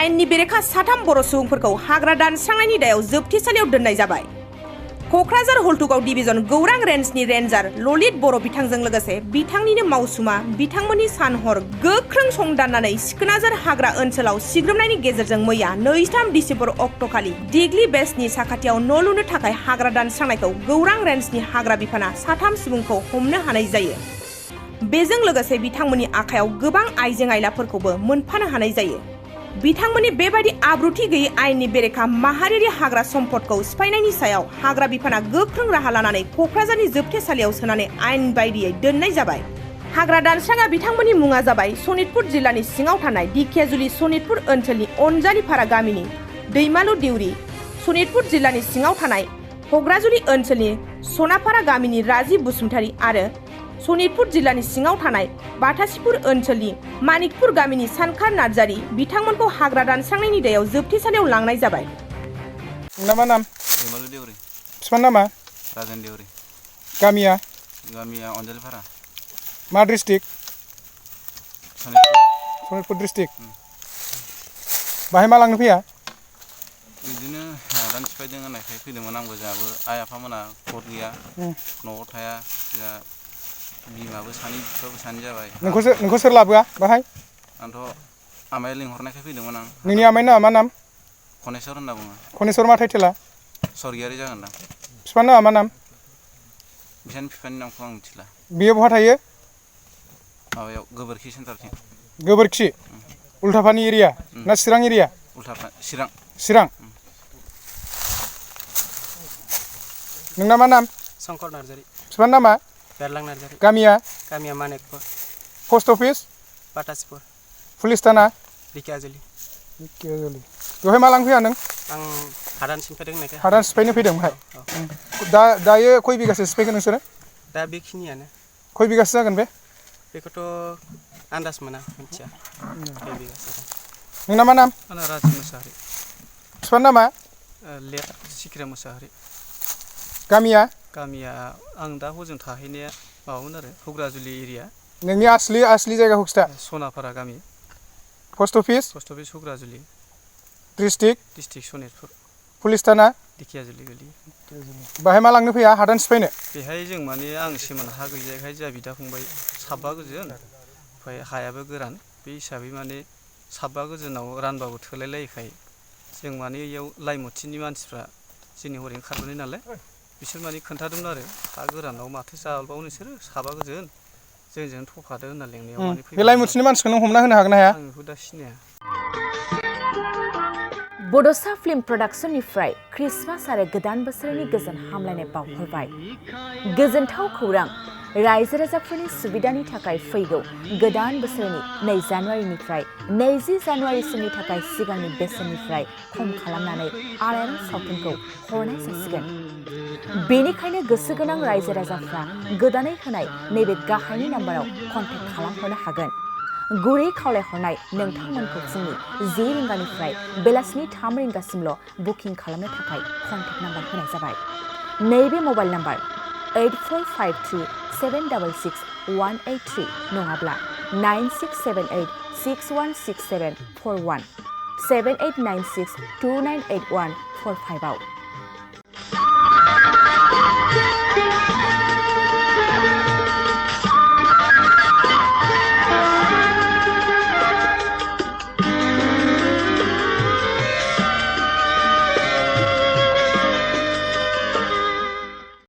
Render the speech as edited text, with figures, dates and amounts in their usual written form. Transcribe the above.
आयेननि बेरेखा 3 बर' सुबुंफोरखौ हाग्रा दानस्रांनायनि दायाव जोबथेसालियाव दोननाय जाबाय। क'क्राझार हल्टुगाव डिभिजन गौरां रेन्जनि रेन्जार ललित बर' बिथांजों लोगोसे बिथांनिनो मावसुमा बिथांमोननि सान-हर गोख्रों संदाननानै सिखोनाजार हाग्रा ओनसोलाव सिग्रोमनायनि गेजेरजों मैया 2-3 डिसेम्बर अक्ट'खालि दिग्लि बेसनि साखाथियाव न' लुनो थाखाय हाग्रा दानस्रांनायखौ गौरां रेन्जनि हाग्रा बिफाना 3 सुबुंखौ हमनो हानाय जायो। बेजों लोगोसे बिथांमोननि आखायाव गोबां आइजें-आइलाफोरखौबो मोनफानो हानाय जायो। बिथांमोननि बेबायदि आब्रुथि गैयै आयेननि बेरेखा माहारियारि हाग्रा सम्पदखौ सिफायनायनि सायाव हाग्रा बिफाना गोख्रों राहा लानानै क'क्राझारनि जोबथेसालियाव सोनानै आयेन बायदियै दोननाय जाबाय। हाग्रा दानस्रांगा बिथांमोननि मुङा जाबाय सनितपुर जिल्लानि सिङाव थानाय दिखियाजुलि सनितपुर ओनसोलनि अनजालिपारा गामिनि दैमालु देउरि, सनितपुर जिल्लानि सिङाव थानाय हग्राजुलि ओनसोलनि सनापारा गामिनि राजिब बसुमतारी आरो सनितपुर जिल्लानि सिङाव थानाय बाथासिपुर ओनसोलनि मानिकपुर गामिनि सानखार नार्जारी बिथांमोनखौ हाग्रा दानस्रांनायनि दायाव जोबथेसालियाव लांनाय जाबाय। मा नाम? दैमालु देउरि। बिफानि नामा? राजेन देउरि। गामिया? गामिया अनजालिपारा। मा डिस्ट्रिक्ट? सनितपुर डिस्ट्रिक्ट। बाहाय मा लांनो फैया? बिदिनो हादान सिफायदों होननायखाय फैदोंमोन आंबो। जोंहाबो आइ आफामोना गथ गैया, न'आव थाया, जोंहा बिमाबो सानै बिफाबो सानै जाबाय। नोंखौ सोर लाबोआ बाहाय? आंथ' आमाया लिंहरनायखाय फैदोंमोन आं। नोंनि आमाइनि नामा मा नाम? खनेस्वर होनना बुङो। खनेस्वर मा टाइटेला? सरगियारि जागोनदां। बिफानि नामा मा नाम? बिसानि बिफानि नामखौ आं मिथिला। बियो बहा थायो? माबायाव गोबोरखि सेन्टारथिं। गोबोरखि? उल्थापानि एरिया ना चिरां एरिया? उल्थापा चिरां। चिरां। नोंना मा नाम? शंकर नार्जारी। बिफानि नामा? बेरलां नार्जारी। गामिया? गामिया Manikpur. Post office? Batasipur. Police थाना? दिखियाजुलि। बेवहाय मा लांफैया नों? आं हादान सिफायदों होननायखाय। हादान सिफायनो फैदों बेवहाय? दायो खय बिगासो सिफायखो नोंसोरो? दा बेखिनियानो। खय बिगासो जागोन बे? बेखौथ' आन्दाज मोना, मिथिया। खय बिगासो। नोंना मा नाम? आंना राजिब मुसाहारि। बिफानि नामा? लेट सिखिरा मुसाहारि। गामिया? गामिया आं दा हजों थाहैनाया माबामोन आरो हग्राजुलि एरिया। नोंनि आसलि जायगाखौ खिथा। सनापारा गामि। Post office? Post office Hugrajuli. District Sonitpur. Police थाना? दिखियाजुलि गोलैयो। बाहाय मा लांनो फैया हादान सिफायनो? बेहाय जों माने आं सेमोन हा गैजायखाय जोंहा बिदा फंबाय 7 गोजोन, ओमफ्राय हायाबो गोरान। बे हिसाबै माने 7 गोजोनाव रानबाबो थोलाय लायैखाय जों माने इयाव लाइमुथिनि मानसिफ्रा जोंनि हरैनो खारबोनाय नालाय, बिसोर माने खोन्थादोंमोन आरो हा गोरानाव माथो जाबावो नोंसोरो 7 गोजोन, जोंजों थफादो होनना लेंनायाव माने बे लाइमुथिनि मानसिखौ नों हमना होनो हागोन ना हाया? आं बेखौ दा सिनाया। बड'सा फिल्म प्रडाक्शननिफ्राय क्रिसमास आरो गोदान बोसोरनि गोजोन हामलायनाय बावहरबाय। गोजोनथाव खौरां, रायजो राजाफोरनि सुबिदानि थाखाय फैगौ गोदान बोसोरनि 2 जानुवारिनिफ्राय 20 जानुवारिसिमनि थाखाय सिगांनि बेसेननिफ्राय खम खालामनानै आलायारन सावथुनखौ हरनाय जासिगोन। बेनिखायनो गोसो गोनां रायजो राजाफ्रा गोदानै होनाय नैबे गाहायनि नाम्बाराव कन्टेक्ट खालामहरनो हागोन। गुरै खावलायहरनाय नोंथांमोनखौ फुंनि 10 रिंगानिफ्राय बेलासिनि 3 रिंगासिमल' बुकिं खालामनो थाखाय कन्टेक्ट नाम्बार होनाय जाबाय। नैबे मबाइल नाम्बार 8453766183 नङाब्ला 9678616741 7896298145 आव।